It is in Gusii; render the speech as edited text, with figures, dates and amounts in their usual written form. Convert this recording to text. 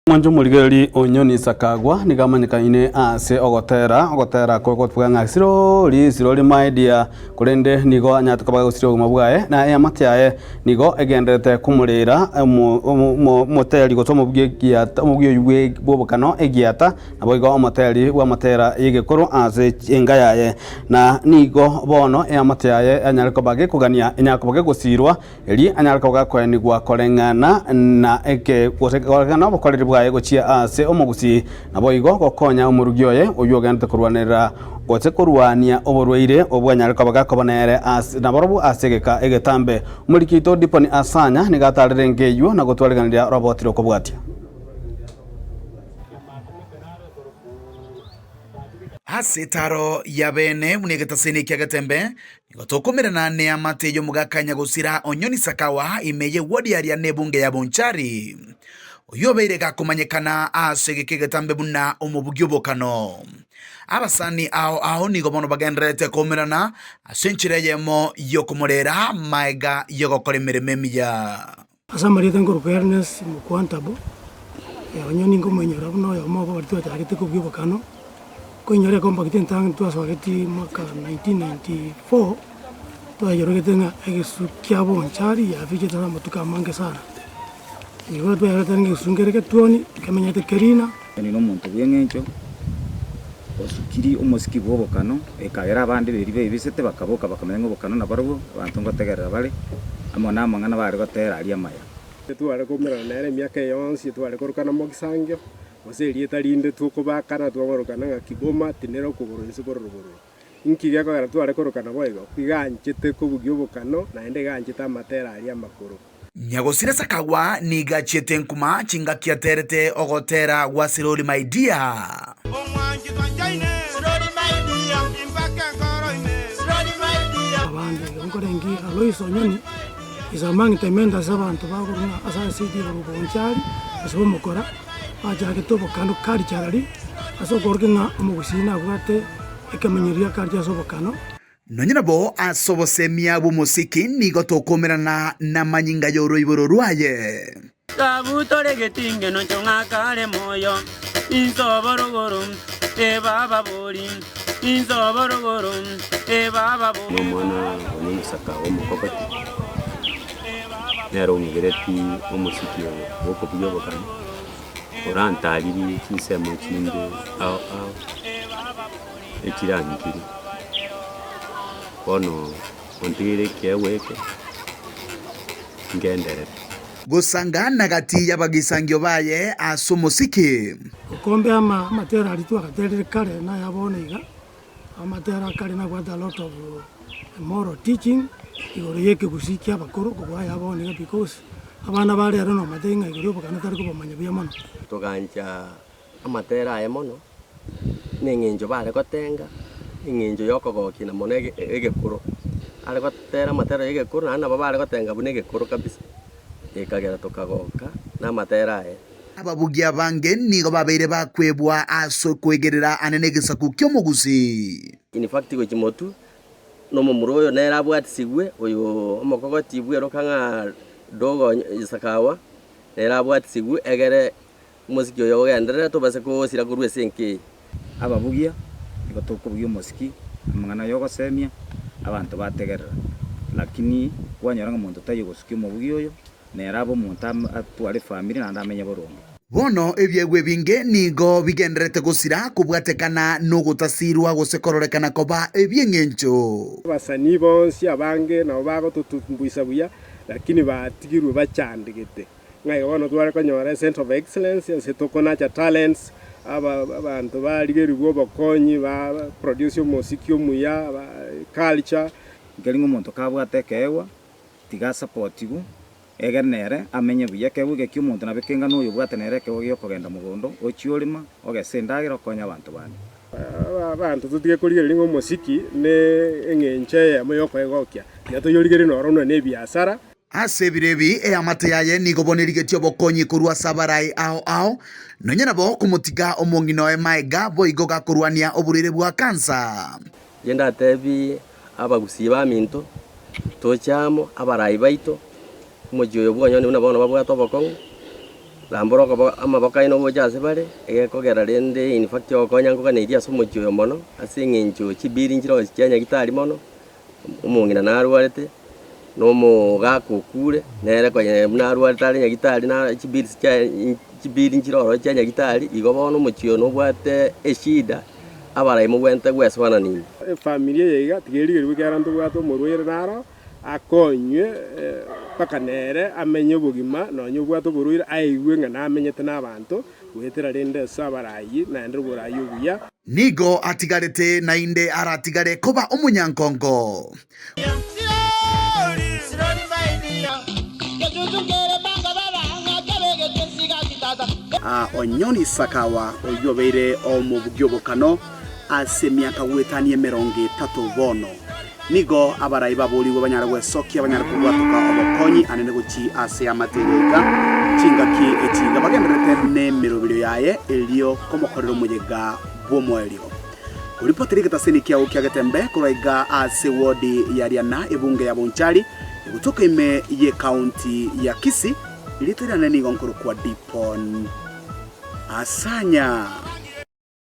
Mwanche omorigereria o Nyoni Sakagwa nigo amanyekaine ase ogotera ogotera kogotuga ng'a sirori sirori my dear korende nigo anyarete koba agosiria obogima bwaye na eamate yaye nigo egendererete komorera omo omo omoteri gose omobugi egiata omobugi oyio bwe bw'obokano egiata naboigo omoteri bw'amatera y'egekoro ase enka yaye na nigo bono eamate yaye anyare koba gekogania enyare koba gegosirwa Erio anyare koba gakoenigwa koreng'ana na eke gose koreng'ana nobokoreri bwaye gochia ase omogusii, naboigo gokonya omorugi oye oyio ogenderete korwanerera gose korwania oborwaire obwo anyare koba gakoba nere ase nabarobwo ase egeka egetambe. Omoriki oito Diponi Asanya nigo atarerenge eyio na gotwariganiria roboti rokobwatia. Ase etaro ya bene buna egetaseni ekia getembe, nigo tokomerana neamate y'omogaka nyagosira Onyoni Sakawa ime y'ewodi aria nebunge ya Bonchari, oyio obeire gakomanyekana ase egeka egetambe buna omobugi obokano. Abasani ao ao nigo bono bagendererete koumerana ase enchera eyemo y'okomorera maega y'ogokora emeremo emiya. Ase amarieta nkorokwa Ernest Mukwantabu, onye ninkomoinyora buna oyomo obo baria twachagete kobua obokano, nkoinyora ekombakiti entang'ani twasogetie mwaka 1994, twayorogete ng'a egesu kia Bonchari yafichete ase amatuko amange sana. Igo twayorete ng'a egesu nkere getuoni, kemenyete kerina. Onye nomonto bw'eng'encho osukiri omosiki bw'obokano, ekagera abande beria bebisete bakaboka bakamanya ng'a obokano nabarobwo, abanto ngotegerera bare, amo namang'ana bare gotera aria amaya. Tware koumerana nere emiaka eye yonsi, tware korokana mogisangio, gose erieta rinde tokobakana twaborokana ng'a kiboma tinere okogoro inse bororo bororo. Inki gekogera tware korokana boigo? Iga anchete kobugia obokano, naende iga anchete amatera aria amakoro. Nyagosira Sakagwa nigo achiete nkuma chingaki aterete ogotera gwa Sirori My Dear. Abande igo nkorenge Alois Onyoni is among the mentors abanto bakorwa ng'a ase ase igoro Bonchari ase bomokora bachagete obokano culturally ase okorokia ng'a omogusii nabwate ekemanyererio gia culture ase obokano. Nonya nabo ase obosemia bw'omosiki nigo tokoumerana namanyinga y'oroiboro rwaye. Kabutore getingeno chong'akare moyo, inse oborogoro, ee baba bori, inse oborogoro, ee baba bori. Nomwana one omosaka omokogoti, nere ong'igereti omosiki oyo bw'okobugia obokano, orantaririe chinsemo chinde ao ao. echirangiri. Bono ontigeire ekiegwa eke, ngenderere. Gosangana gati y'abagisangio baye ase omosiki. Okombe ama amatera aria twagaterire kare naya bono iga, amatera a kare nabwate a lot of moral teaching igoro ya ekegusii kia abakoro kobua aya bono iga because abana ba rero nomanyete ng'a igoro ya obokano tari kobamanya buya mono. Togancha amatera aye mono, na eng'encho bare gotenga, eng'encho ya okogokia na mono ege egekoro. Are gotera amatera ya egekoro naende nabo bare gotenga buna egekoro kabisa, ekagera tokagoka na amatera aye. Ababugi abange nigo babeire bakwebwa ase okoegerera ane negesaku ki'omogusii. In fact gochia motwe, na omomura oyo nere abwatisigwe, oyo omokogoti bweroka ng'a Dogo Sakawa, nere abwatisigwe egere Omosiki oyo ogenderere tobase kosira korwa ase enka eye. Ababugia, nigo tokobugia omosiki, amang'ana y'ogosemia, abanto bategerera. Lakini kwanyora ng'a monto taiyo gosukia omobugia oyo, nere abe omonto atware efamiri naende amenye boronge. Bono ebiegwa ebinge nigo bigendererete gosira kobwatekana nogotasiirwa gose kororekana koba ebi'engencho. Abasanii bonsi abange nabo bagototumbuisa buya, lakini batigirwe bachandegete. Ng'a igo bono tware konyora a centre of excellence ase tokonacha talents, aba abanto barigerigwe obokonyi ba produce omosiki omuya, ba culture. Nkeri ng'a omonto kabwate ekeegwa, tiga asapotigwe, egere nere amenye buya. Ekeegwa eke kia omonto nabo keng'ana oyo obwate nere ekeegwa gia okogenda mogondo, ochie orema, ogese endagera, okonye abanto bande. Abanto totige korigereria ng'a omosiki ne eng'encho eyemo yokoegokia, tiga toyorigererie noro buna ne ebiasara. Ase ebiro ebi eamate yaye nigo bono erigetie obokonyi korwa ase abarai ao ao, nonya nabo komotiga omong'ina oye maega boigo gakorwania oborwaire bwa kansa. Inche ndatebi abagusii baminto, toche amo, abarai baito, omochie oyo bwonyoni buna bono babwate obokong'u, Rambora okobo amaboko aino gocha ase bare, egekogera rende in fact ogokonya nkoganeirie ase omochie oyo mono, ase eng'encho chibiri nchire chia nyagitari mono, omong'ina narwarete, na omogaka okure, nere konya buna arwarete are nyagitari na chibills chiaye chibili nchire ororo chia nyagitari, igo bono omochie oyo nobwate eshida, abarai mobwenerete gwesoanania ime. Efamiri eye iga tiga erigerigwe ekiagera ntobwate omorwaire naro, akonywe mpaka nere amenye obogima nonya obwate oborwaire aigwe ng'a namenyete nabanto goetera rende ase abarai naende oborai obuya. Nigo atigarete naende aratigare koba omonyankongo. Onyoni Sakawa oyio obeire omobugi obokano ase emiaka goetania emerongo etato bono. Nigo abarai baboorigwe banyare gwesokia banyare kobwatoka obokonyi anene gochia ase amate goika chingaki echi iga bagendererete nemeroberio yaye erio komokorera omoyega bw'omoerio. Koripotera egetaseni kiao kia Getembe korwa iga ase wodi ya Riana ebunge ya Bonchari egotoka ime y'ecounty ya Kisii, erieta riane nigo nkorokwa Dipon Asanya.